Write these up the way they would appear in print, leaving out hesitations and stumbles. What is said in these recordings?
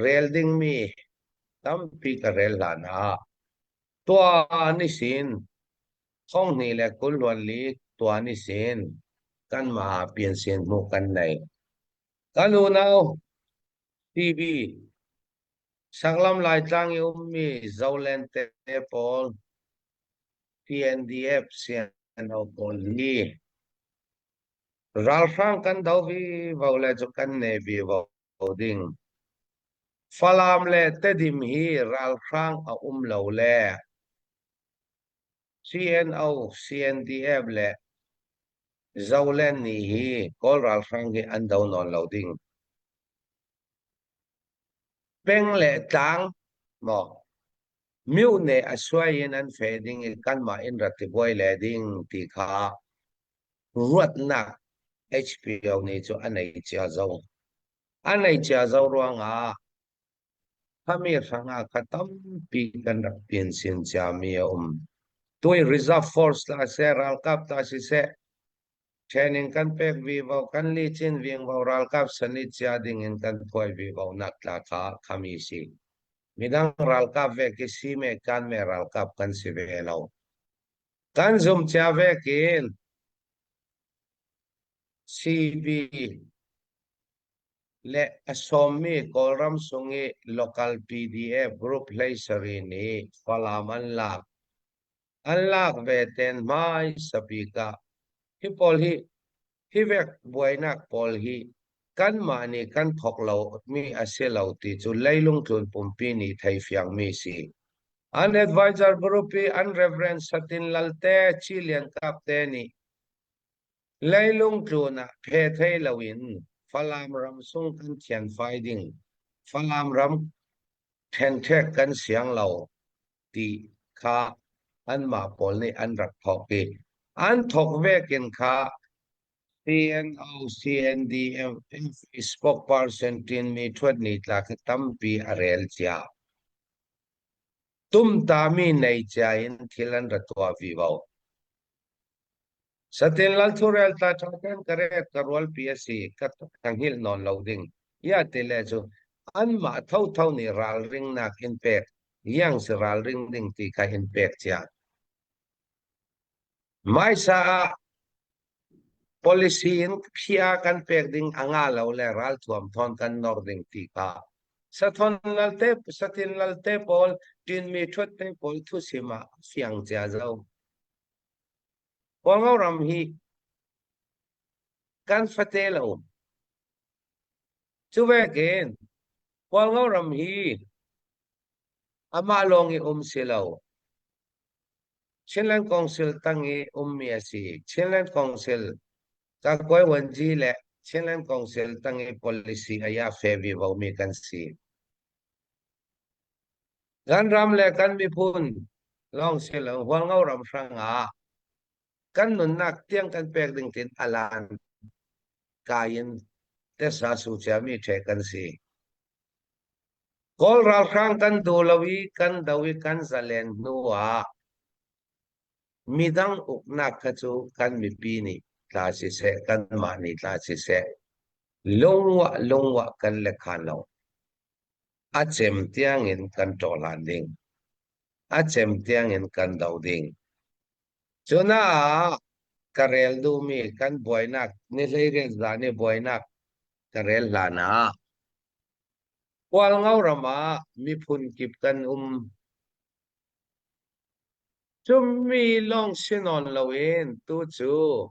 Rel dingmi tampi ka rel hlan ah tuan i sin thonghnih le 20 li tuan i sin kanmah ah piansin hmuh kan nei. Kan unau TV Saklam Laitlang i ummi Zolen te pawl TNDF CNO pawl hi ralhrang kan do vivo le cu kan ne vivo ding. Falam le Tedim hi ralhrang a um lo le CNO, CNDF le Zolen nih hi Kawl ralhrang hi an do nawn lo ding. Peng le tlang maw myone a suai in an fe ding i kanmah in rat i buai le ding ti kha ruatnak HPO nih cu a nei cia zo. A nei cia zo ruangah khami hrangah kha tampi kan rak pin sin ciami a um. Tui Reserve Force la seh, ralkap ta siseh, training kan pek vivo, kan li chin vingvo ralkap sanit cia ding in kan phuai vivo nak tla kha khami si. Midang ralkap ve ki si me kan me ralkap kan si ve lo. Kan zum cia ve kin CB le a sawmmi Kawlram sung i local PDF group 17 nih Falam an lak. An lak ve ten hmaisa bik ah hi pawl hi hi vek buainak pawl hi kanmah nih kan thawk lomi a si lo ti cu leilung tlun pumpi nih theifiangmi si. An advisor group i an Reverend Satin Lalte Chi Lian Kap te nih leilung tlun ah phe thei loin Falam ram sung kan thianfai ding, Falam ram ṭhenṭhek kan siang lo ti kha anmah pawl nih an rak thawk i an thawk vekin kha CNO, CNDF spokesperson Tinmi ṭhuat ni tla khi tampi a rel cia. Tumtami nei cia in thil an ra tuah vivo. Satin lal thurel ta ṭha ten ka ret ka rualpi a si ka ka hngilh nawn lo ding. Ya ti le cu anmah thotho nih ralringnak in pek yang si ralring ding ti kha in pek cia. Maisa ah policy in phia kan pek ding a nga lo le ralthuam thawn kan nor ding ti kha sathon lalte satin lalte pawl tinmi ṭhut te pawl thusim ah fiang cia zo. Hualngo ram hi kan fate lo. Cu vekin Hualngo ram hi amah lawng i um si lo. Chinland Council tang i ummi a si. Chinland Council Kakuai Wanji le Chinland Council tang i policy a ya fe vivo mi kan si. Kan ram le kan miphun lawng si lo Hualngo ram hrangah kan nunnak tiang kan pek ding tin alan kai in tesa su ciami ṭhe kan si. Kawl ralhrang kan duh lo i kan do i kan zalen hnu ah midang uknak kha cu kan mipi nih tla siseh, kanmah nih tla siseh, lungwah lungwah kan le khan lo. A cem tiangin kan ṭawhlan ding. A cem tiangin kan do ding. Cunaah ka rel duhmi kan buainak ni 18 zan i buainak ka rel hlan ah Hualngo ram ah miphun kip kan um. Cumi lawng si nawn loin tu cu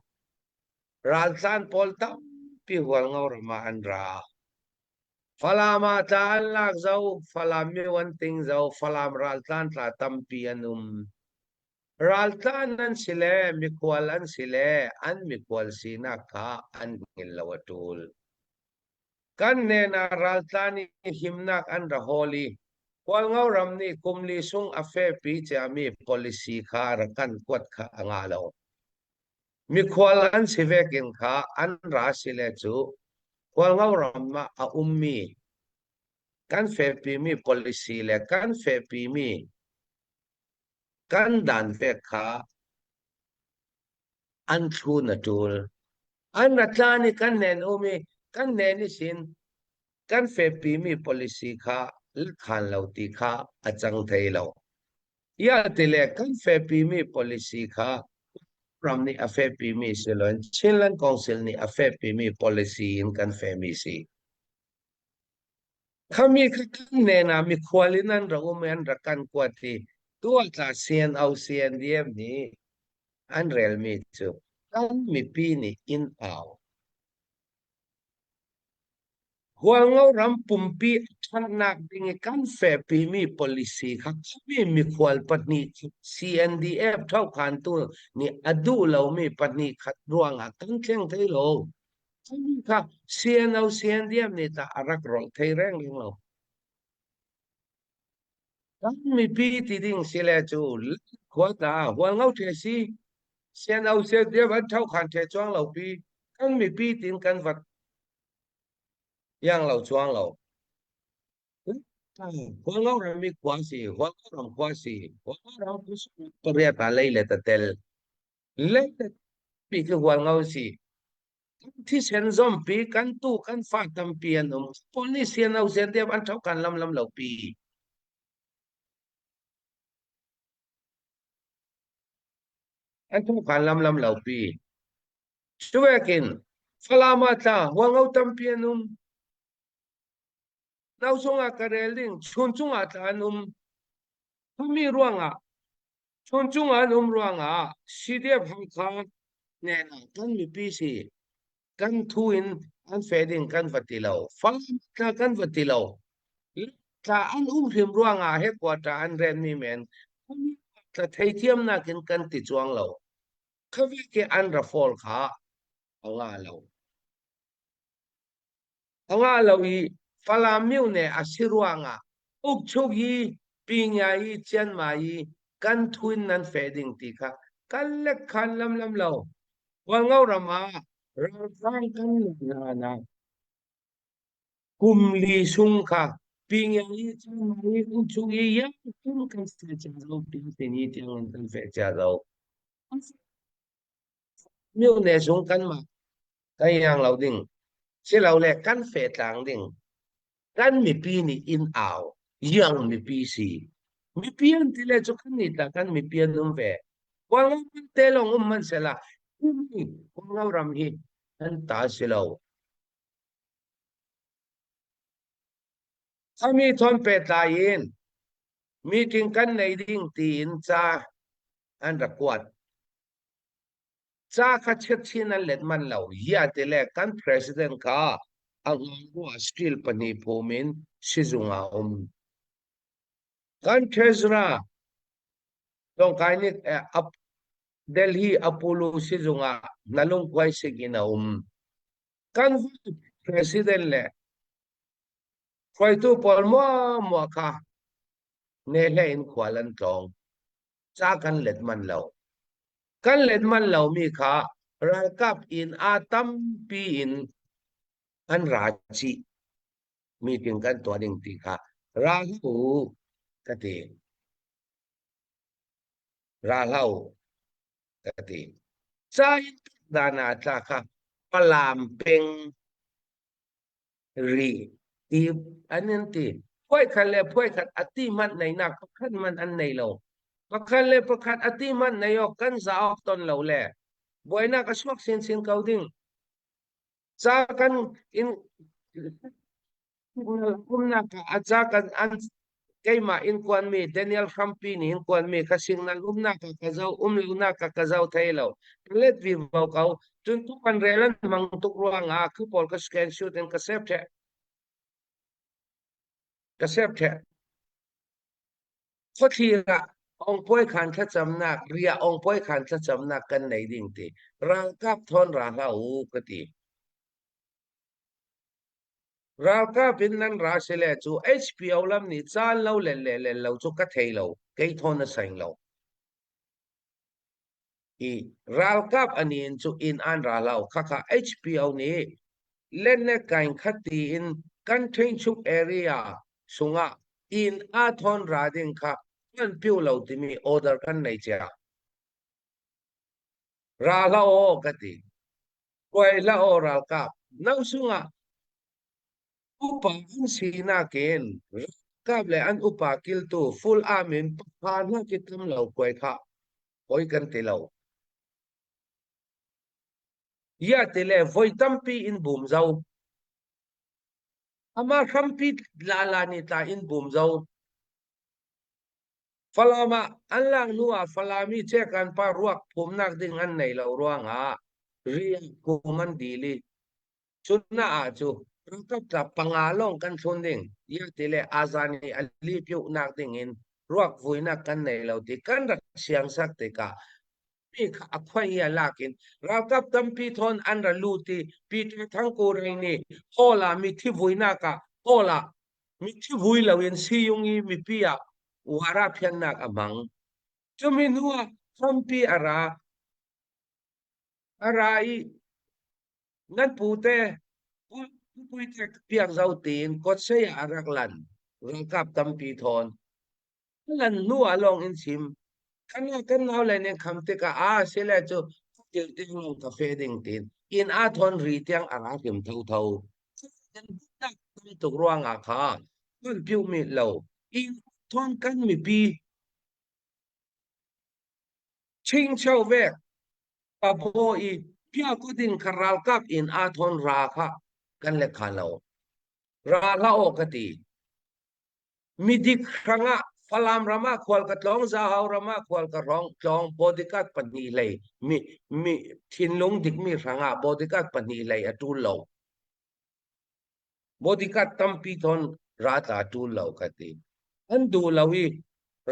raltlan pawl tampi Hualngo ram ah an ra. Falam ah tla an lak zo, Falam mi an ting zo, Falam raltlan tla tampi an um. Raltlan an si le mikhual an si le an mikhual sinak kha an hngilh lo a ṭul. Kan hnen ah raltlan i himnak an ra hawl i Hualngo ram nih kum li sung a fehpi ciami policy kha rak kan kuat kha a ngah lo. Mikhual an si vekin kha an ra si le cu Hualngo ram ah a ummi kan fehpimi policy le kan fehpimi kan dan vek kha an thlun a ṭul. An ra tlan i kan hnen um i kan hnen i sin. Kan fehpimi policy kha khan lo ti kha a cang thei lo. Ia ti le kan fehpimi policy kha ram nih a fehpimi si loin Chinland Council nih a fehpimi policy in kan fehmi si. Khami kha kan nen ah mikhual in an ra um i an rak kan kuat i tu ah tla CNO CNDF nih an relmi cu kan mipi nih inn au. Hualngo ram pumpi a ṭhatnak ding i kan fehpimi policy kha khuami mikhual pahnih CNDF ṭhokhantu nih a duh lomi pahnih khat ruangah kan thleng thai lo. Cumi kha CNO CNDF nih tah a rak rolh thei reng lo. Kan mipi ti ding si le cu khua ta Hualngo ṭhe si CNO CNDF an ṭhokhan ṭhe chuang lo pi kan mipi tin kan vat iang lo chuang lo. Hualngo ram i khua si, Hualngo ram khua si, Hualngo ram pariat ah lei le tatel. Lei le pi khi Hualngo si. Thisen zompi kan tu kan fa tampi an um. Paul nih sian au sian deuh an ṭho kan lam lam lo pi. An ṭho kan lam lam lo pi. Cuvekin Falam ah tla Hualngo tampi an um. Nau chungah ka rel ding chun chungah tla an um. Khumi ruangah chun chungah an um ruangah CDF Hakha nen ah kan mipi si kan thu in an fe ding kan va ti lo. Falam tla kan va ti lo. Tla an um hrim ruangah headquarter an ren mi men tla theithiamnak in kan ti chuang lo. Khawike an ra fall kha a nga lo. A nga lo i Falam myone a si ruangah ukchuk hi Pinya i Chianma i kan thuin nan fe ding ti kha kan lek khan lam lam lo. Hualngo ram ah ralhrang kan hna na kum li sung kha Pinya i Chianma i ukchuk i yang kan fe cia lo ti ni tiang kan fe cia lo. Myone zung kanmah kan iang lo ding silole kan fehtlang ding kan mipi nih inn au iang mipi si mipi an ti le cu kan nih tah kan mipi an um ve Hualngo te lawng um hmanh sehla Hualngo ram hi an ta si lo Ami thon pehtlai in meeting kan nei ding tiin ca an rak kuat. Ca kha chiatchin an let man lo. Yia ti le kan president kha a ngaibu ah steel pahnih phum in sizung ah um. Kan treasurer Tongkai nih Delhi Apollo sizung ah na lungkuai sik in a um. Kan president le hruaitu pawl muamua kha nehle in khual an tlawng. Ca kan let man lo. Kan let man lomi kha ralkap inn ah tampi in an ra chih. Meeting kan tuah ding ti kha ra hlah u ka ti. Ra hlah u ka ti. Ca in dan ah tla kha Falam peng ri ti an in ti phuaikhat le phuaikhat a ti hmanh neinak pakhat hmanh an nei lo pakhat le pakhat a ti hmanh nei awk kan za awk ton lo le buainak a chuak sinsin ko ding ca kan in umnak ah a ca kan an keimah in kuanmi Daniel Hrampi nih in kuanmi ka signal umnak ah ka zoh um lonak ah ka zoh thei lo let vi vo ko cun tu kan rel an hmang tuk ruangah khu pawl ka scan shoot in ka save the ka save the khuathlir ah ongpuai khan thlacamnak ria ongpuai khan thlacamnak kan nei ding ti ralkap thawn ra hlah u ka ti Ralkap in nan ra sile cu HPO lam nih caan lo le le le lo cu ka thei lo kei thawn a seng lo. I ralkap ani in cu inn an ra lo khakha HPO nih len le kain khat tiin kan Ṭhingchuk area sungah inn a thawn ra ding kha kan piu lo timi order kan nei cia. Ra hlah aw ka ti. Kuai hlah aw ralkap. No sungah. Upa an sinak in ralkap le an upa kiltu full arm in pakha hna ki tam lo kuai kha poi kan ti lo. Ya ti le voi tampi in bum zo. Ama hrampi la la ni tla in bum zo. Falam ah an lak hnu ah Falam i Cekan pa ruak phumnak ding an nei lo ruangah rian kum an dil i cun ah cu ralkap tla panga lawng kan thlun ding ya ti le azan i a lipyuhnak ding in ruak vuinak kan nei lo ti kan rak siangsak tikah mi kha a khoi i a lak in ralkap tampi thawn an ra lut i Peter Thangku nih hall ah mithi vuinak ah hall ah mithi vui loin siyung i mipi ah wara phiannak a hmang. Cumi hnu ah tampi a ra. A ra i nan pute puite piak zo tiin kawtsei ah a rak lan. Ralkap tampi thawn. Lan hnu ah lawng in chim. Kan kan nau le ning kham tikah a sile cu til tiang lawng ka fe ding tin in a thon ri tiang a ra hrim tho tho. Kan tam tuk ruangah kha kan piu mi lo in thon kan mipi chingcheu vek pabo i pia ko ding kha ralkap in a thon ra kha kan le kha lo ra hla o ka ti Midik hrangah Falam ram ah khual ka tlawng, Zahau ram ah khual ka rong tlawng, bodyguard pahnih hlei mi mi thinlung dikmi hrangah bodyguard pahnih hlei a ṭul lo. Bodyguard tampi thawn ra tla ṭul lo ka ti. An duh lo i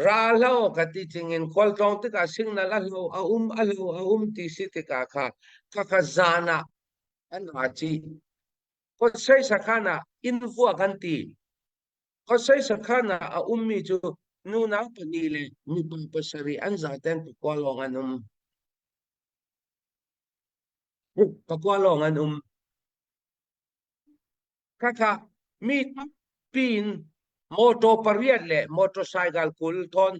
ra hlo ka ti cingin khualtlawng tikah signal a hlo a um a hlo a um ti si tikah kha khakha zan ah an ra chih. Khuasei sakhan ah inn vua kan ti. Khuasei sakhan ah a ummi cu nunau pahnih le mipa pasarih an zaten pakua lawng an um. Pakua lawng an um. Khakha mi tampi in motor pariat le motorcycle 20 thawn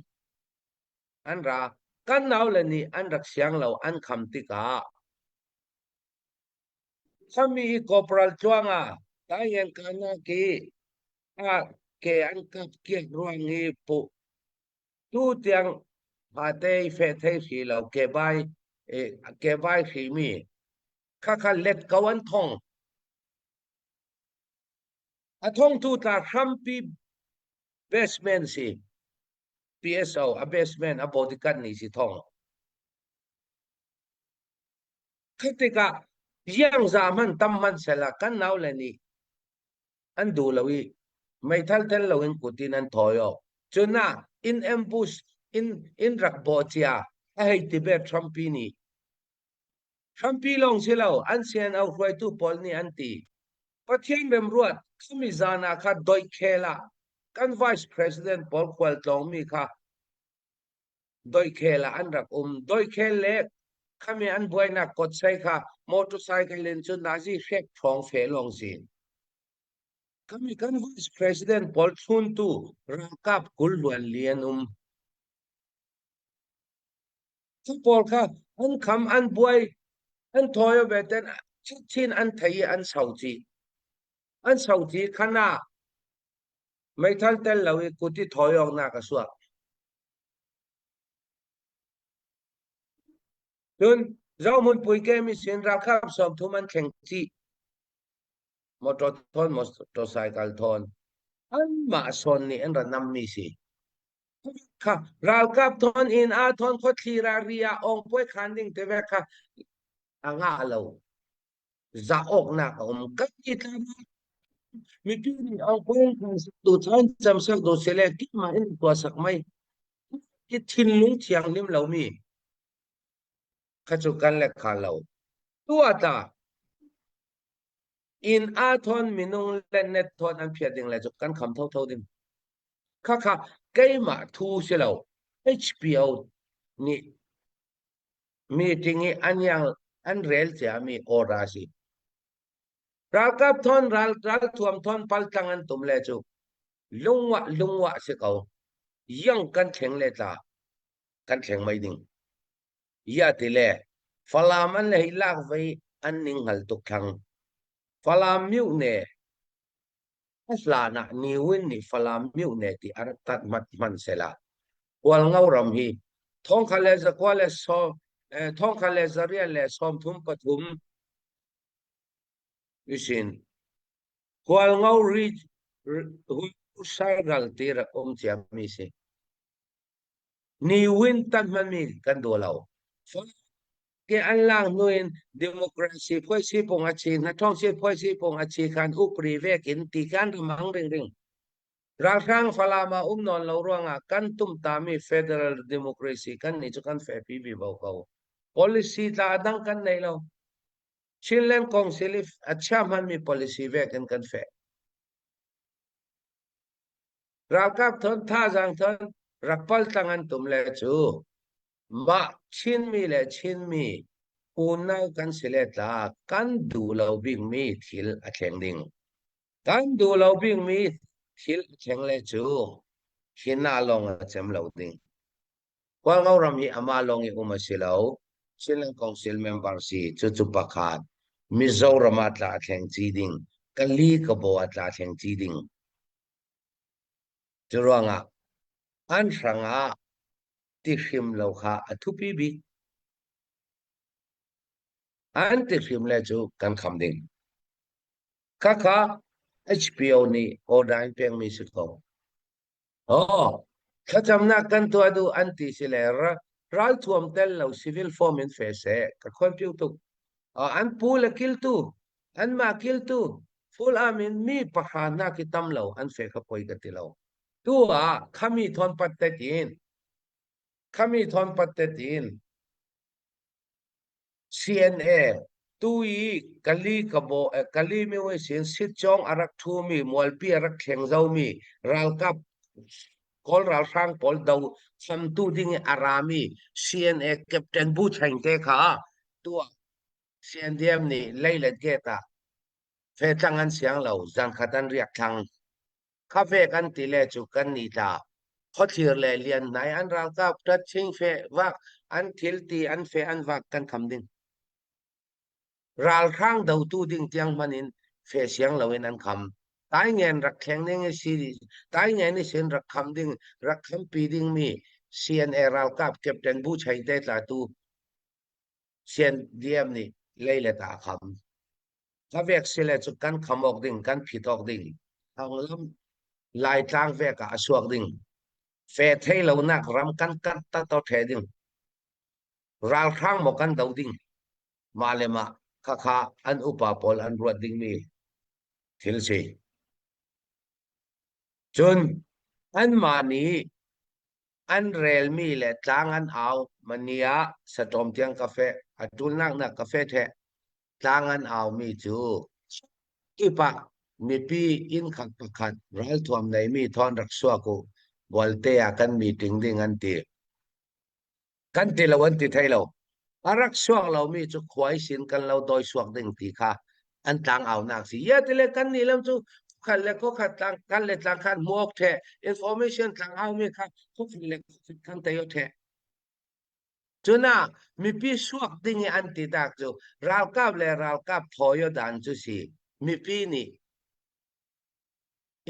an ra. Kan naule nih an rak siang lo an kham tikah Sami i Corporal Tluanga tayen kana ki a ke an kap kiak ruang i pu tu tiang hate i fe thei hri lo ke bai ke bai hri mi kha kha let ko an thong a thong tu tla hrampi basement si PSO a basement a bodyguard ni si thong Khi tikah iangza hmanh tam hmanh sehla kan naule nih an duh lo i meithal tel loin kut in an thawi awk. Cun ah in ambush in in rak bawh cia a hei ti ve Trumpi nih. Trumpi lawng si lo an CNO hruaitu pawl nih an ti. Pathian remruat khami zan ah kha doikhel ah kan vice president pawl khualtlawngmi kha doikhel ah an rak um. Doikhel le khami an buainak kotsai kha motorcycle in cun nazi hrek ṭhawng fe lawng si. Khami kan vice president pawl thluntu ralkap 20 luan li an um. Cu pawl kha an kham an buai an thawi ve ten chin an thei i an sau ci. An sau ci khana meithal tel lo i kut i thawi awknak a suak. Cun Zohmun puike mi sin ralkap 30 an thleng chih. Motor thawn, motorcycle thawn. Anmah sawn nih an ra nammi si. Kha ralkap thawn in a thawn khuathli ra ri ah ong puai khan ding te ve kha a ngah lo. Za awknak a um. Kan i tla mipi nih ong puai khan sak tu chan cam sak do sele kima in tua sak mai. Hi thinlung thianghlim lomi kha cu kan le kha lo. Tu ah tah inn aa thawn minung le net thawn an phiat ding le cu kan kham thotho ding. Khakha keimah thu si lo. HPO nih meeting i an yang an rel ciami order a si. Ralkap thawn ral ralthuam thawn paltlang an tum le cu lungwah lungwah si ko. Yang kan thleng le tla kan thleng mei ding. Ya ti le Falam an le hei lak vei an ning hngal tuk thlang. Falam myu ne. A hlan ah Ne Win nih Falam myone ti a rak tat mat hmanhsehla Hualngo ram hi thongkhat le zakua le sawm thongkhat le zariat le 33 isin Hualngo Ridge Sairal ti rak um ciami si. Ne Win tat hmanmi kan duh lo. Ke an lang hnu in democracy phuaisi pung a chi hnathawng phuaisi pung a chi khan upri vek in ti kan ramang ring ring. Ralhrang Falam ah um nawn lo ruangah kan tumtami federal democracy kan nih cu kan fepi vivo ko. Policy tla a dang kan nei lo. Chinland Council i a chia hmanmi policy vek in kan feh. Ralkap thon thazaang thon rak paltlang an tum le cu mah Chinmi le Chinmi unau kan si le tla kan duh lo bikmi thil a thleng ding. Kan duh lo bikmi thil a thleng le cu hina lawng a cem lo ding. Hualngo ram hi amah lawng i um a si lo. Chinland Council member si cucu pakhat. Mizoram ah tla a thleng ci ding. Kali Kabo ah tla a thleng ci ding. Cu ruangah an hrangah ti hrim lo kha a thupi bik. An ti hrim le cu kan kham ding. Khakha HPO nih order in pekmi si ko. Oh, thlacamnak kan tuah duh an ti si le ralthuam tel lo civil form in fe seh ka khuanpiu tuk. An pu le kiltu, anmah kiltu, full arm in mi pahra hna khi tam lo an fe kha poi ka ti lo. Tu ah khami thawn pat tet in khami thawn pat tet in CNA tu i Kali kabo Kali mi sin sitcawng a rak ṭhumi mualpi a rak thleng zomi ralkap Kawl ralhrang pawl do samtu ding i a rami CNA Captain Bu Cheng te kha tuah CNDM nih leilet gate ah fetlang an siang lo zangkhat an riak thlang. Khafe kan ti le cu kan ni tla. Khuathlir le lian hnai an ralkap tat ching fe vak an thil ti an fe an vak kan kham ding. Ralhrang dotu ding tiang hman in fe siang loin an kham. Taingen rak thleng ding i si Taingen i sin rak kham ding rak khampi ding mi CNA ralkap Captain Bu Chai te tla tu CNDM nih lei le ta kham. Ka vek sile cu kan kham awk ding, kan phit awk ding. Thanglam Laitlang vek ah a suak ding. Fe thei lonak ram kan kat ta to the ding. Ralhrang maw kan do ding. Mah le mah khakha an upa pawl an ruat dingmi thil si. Cun anmah nih an relmi le tlang an au mani ah saṭawm tiang ka feh a ṭulnak nak ka feh ṭheh tlang an aumi cu kip ah mipi inn khat pakhat ralthuam neimi thawn rak suak u bualte ah kan meeting ding an ti kan ti lo an ti thei lo a rak suak lomi cu khuai sin kan lo doi suak ding ti kha an tlang aunak si ya tile kan nih lam cu khat le kho khat tlang kan le tlang khan hmuak the information tlang aumi kha kho khat le kho khat kan tayo the cuna mipi suak ding i an ti tak cu ralkap le ralkap thawi dan cu si mipi nih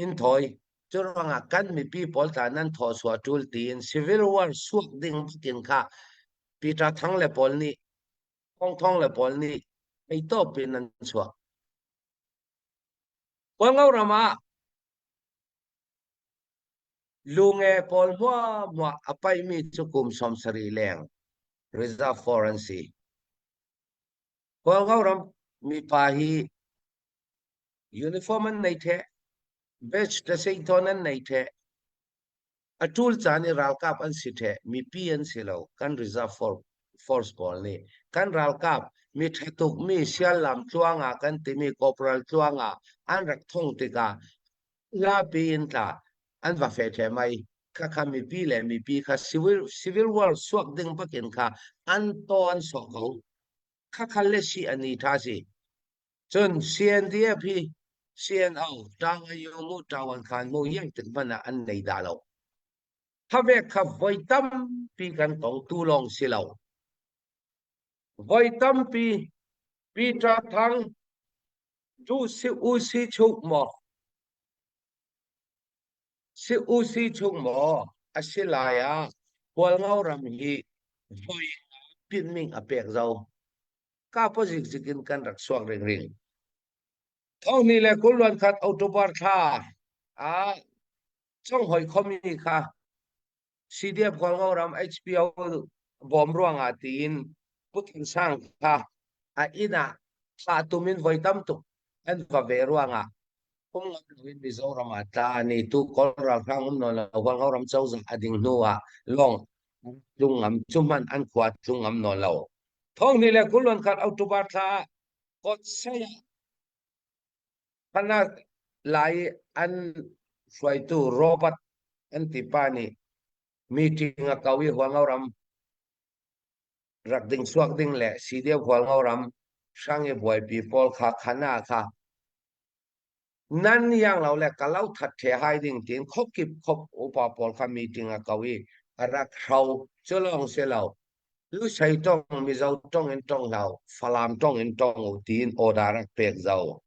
in thawi cu ruangah kan mipi pawl tla nan thaw suah ṭul tiin civil war suak ding bakin kha Peter Thang le pawl nih Thong Thong le pawl nih ei tawp in an chuah. Hualngo ram ah lunge pawl hmuahhmuah a paihmi cu kum 70 leng reserve for an si. Hualngo ram mipa hi Uniform an nei ṭheh. Badge taseintawn an nei ṭheh. A ṭul caan i ralkap an si ṭheh. Mipi an si lo. Kan reserve force pawl nih kan ralkap mi ṭha tukmi siallam tluang ah kan timi corporal tluang ah an rak thong tikah lapi in tla an va fe ṭheh mai. Khakha mipi le mipi kha civil war suak ding bakin kha an taw an sawh ko. Khakha le si an i ṭha si. Cun CNDF hi CNO Ṭaung mu Ṭaung khan mu yang tik hmanh ah an nei dah lo. Khavek kha voi tampi kan tong tu lawng si lo. Voi tampi Peter Thang Du Si U Si Chuk maw? Si usi chung maw a si lai ah Hualngo ram hi voi pinming a pek zo. Ka pa zikzik in kan rak suak ringring. Thonghni le kulluan khat October thla ah conghoi khomi kha CDF Hualngo ram HPO bawm ruangah tiin Pu Than Sang kha a inn ah thlah tum in voi tam tuk an va ve ruangah um ngam loin Mizoram ah tla ni tu Kawl ralhrang um nawn lo Hualngo ram cozah a ding hnu ah lawng tlung ngam cu hmanh an khua tlung ngam nawn lo. Thonghni le kulluan khat October thla ah Kawtsei ah Phanak lai an hruaitu Robert an ti pa nih meeting a ko i Hualngo ram rak ding suak ding le CDF Hualngo ram hrang i buaipi pawl kha khana kha nan yang lo le ka lo that the hai ding tin khopkip khop upa pawl kha meeting a ko i a rak hro cu lawng si lo Lusei tong Mizo tong in tong hlau Falam tong in tong u tiin order rak pek zau.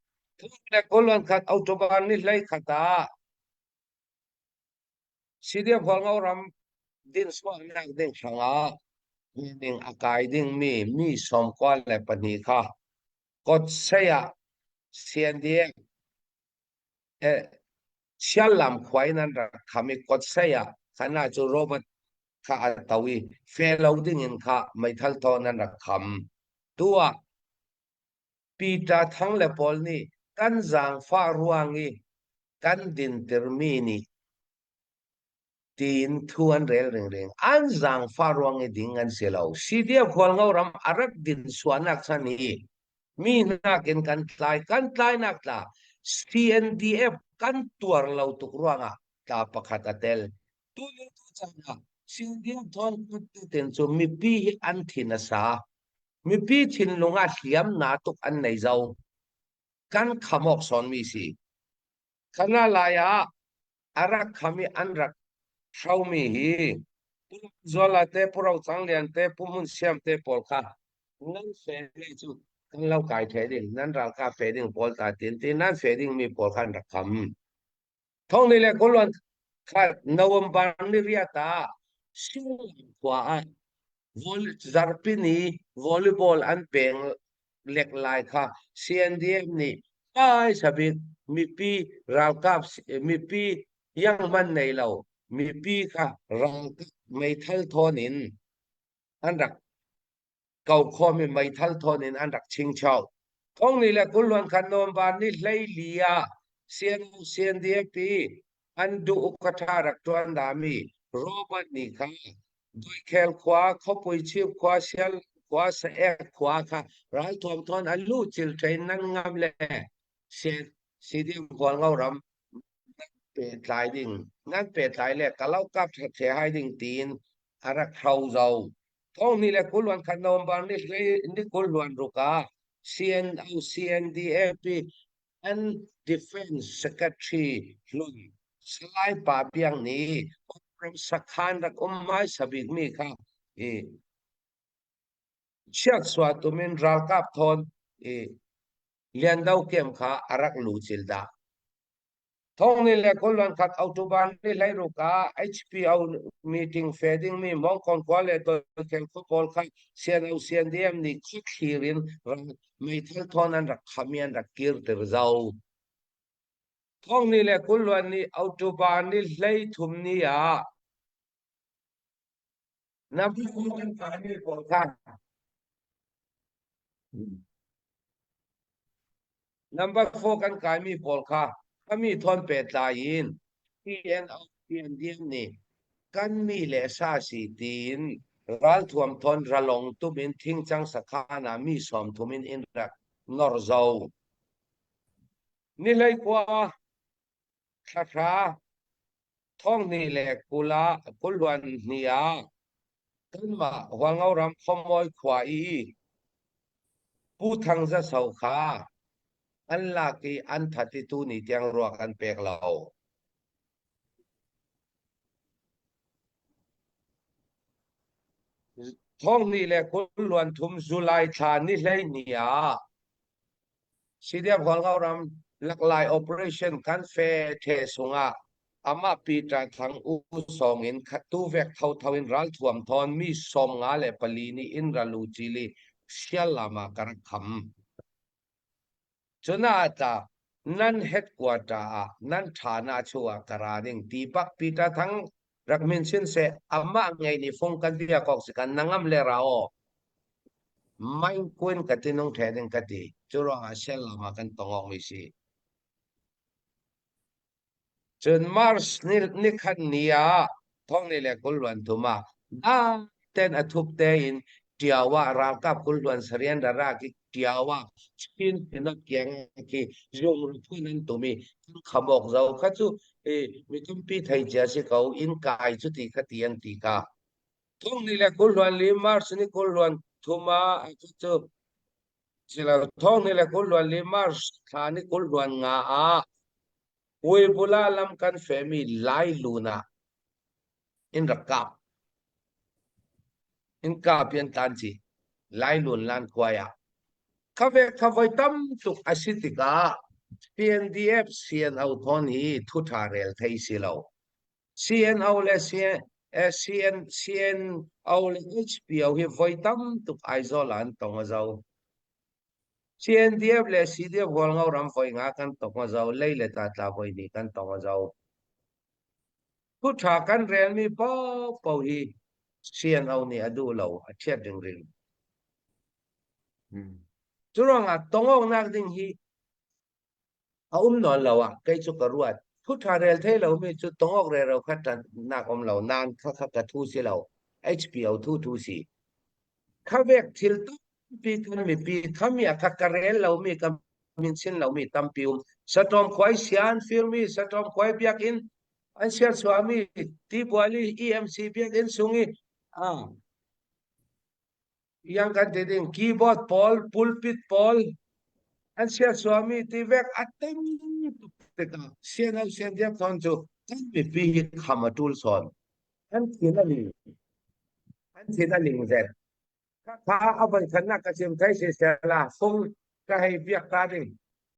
Le kuluan khat October ni hlei khat ah CDF Hualngo ram din suaknak ding hrangah ning a kai dingmi mi 92 kha Kotsei ah CNDF Siallam khua in an rak kham i Kotsei ah khan ah cu Robert kha a to i fe lo ding in kha meithal thawn an rak kham. Tu ah Peter Thang le pawl nih kan zaangfah ruang i kan dintirmi nih tiin thu an rel ringring. An zaangfah ruang i ding an si lo. CDF Hualngo ram a rak din suanak chan hi mi nakin kan tlai kan tlainak tla CNDF kan tuar lo tuk ruangah tla pakhat a tel. Tu lio tu caan ah CNDF thawn ten cu mipi hi an thin a sa. Mipi thinlung ah hliam na tuk an nei zo. Kan kham awk sawnmi si. Khana lai ah a rak kham i an rak hromi hi Pu Zuala te, Pu Ro Cang Lian te, Pu Hmun Siam te pawl kha nan fe le cu kan lo kai the ding, nan ralkap fe ding pawl ta tin ti nan fe ding mi pawl kha an rak kham. Thongli le kuluan khat November ni riat ah Shillong khua ah zarhpini volleyball an peng lek lai kha CNDF nih hmaisa bik mipi ralkap mipi yangman nei lo mipi kha ralkap meithal thawn in an rak ko khawm i meithal thawn in an rak chingcho. Thongli le kulluan khan November ni 14 ah CNO CNDF an duh ukatha rak tuan dami Robert nih kha Doikhel khua, Khuapui Chief khua, Sial khua, Saek khua kha ralthuam thawn an luh cil train nan ngam le CDM Hualngo ram nan pehtlai ding nan pehtlai le kalau kap the hai ding tiin a rak hro zo. Thong ni le kulwan khat November ni ni kulluan ruk ah CNO CNDAP and Defense Secretary hlun Salai Pa Piang nih ram sakhan rak um hmaisa bikmi kha i chiaksua tumin ralkap thawn i Liando kem kha a rak lu cil dah. Thongni le kulluan khat October ni 16 ah HPO meeting fe dingmi Mongkon khua le Doikhel khua pawl kha CNO CNDM nih khuathlir in meithal thawn an rak kham i an rak kirter zau. Thongni le kulluan ni October ni 13 ni ah na kan kaimi pawl kha Number 4 kan kaimi pawl kha kami thawn pehtlai in PNO PNDM nih kan mi le sa si tiin ralthuam thawn ralong tum in thingcang sakhan ah mi 30 in in rak nor zo. Ni 19 thla hra thonghnih le 20 ah kulluan hnih ah kanmah Hualngo ram Khuamawi khua i Pu Thang Za So kha an lak i an that i tuni tiang ruak an pek lo. Thonghnih le kulluan thum July thla ni 12 ah CDF Hualngo ram laklai operation kan fe the sungah. Amah Peter Thang U sawng in tuvek thotho in ralthuam thawn mi 54 nih in ralu cili siallam ah ka rak kham. Cuna tla nan headquarter ah nan ṭha na chu ah ka ra ding ti bak Peter Thang rak min sin se amah ngei ni fung kan bia kok si kan nangam le ra o main kuin ka tinung the ding ka ti cu ruangah siallam ah kan tongok mi si. Cun Mars nikhat ni ah thong ni le 20 luan thum ah ten a thup tein Ṭiao ah ralkap 20 luan sarian rara ki Ṭiao ah Chin Synod kiang khi zung phun an tum i khamok zo kha cu mi tampi thei cia si ko inn kai cu ti kha ti an ti ka thong ni le 20 luan li March ni 20 luan thum ah cu silo thong ni le 20 luan li March thla ni 20 luan nga ah Puibula lam kan fehmi Lailun ah in rak kap. In kap i an tlan ci. Lailun lan khuai ah. Kha ve kha voi tam tuk a si tikah CNDF CNO thawn hi thu ṭha rel thei si lo. CNO le CN, CN, CNO le HPO hi voi tam tuk Aizawl ah an tong a zo. CNDF le CDF Hualngo ram voi nga kan tong a zo, lei le tla tla voi ni kan tong a zo. Thu ṭha kan relmi paohpaoh hi CNO nih a duh lo, a chiat ringring. Cu ruangah tongawknak ding hi a um nawn lo ah kei cu ka ruat. Thu ṭha rel thei lomi cu tongawk rero kha ṭannak um lo, nain khakha ka thu si lo, HPO thu thu si. Kha vek thil tampi kan mipi khami a kha ka rel lomi ka min sin lomi tampi um. Saṭawm khuai sian firmi, saṭawm khuai biakinn an siarchuahmi tibual i EMC biakinn sung i yang kan ti ding keyboard pawl, pulpit pawl an siarchuahmi ti vek a tam tuk tikah sian sian diak thon cu kan mipi hi kham a ṭul sawn. An thin a ling. An thin a ling zet. Kha a voi khat nak ka chim thai si sela fung ka hei biak ta ding.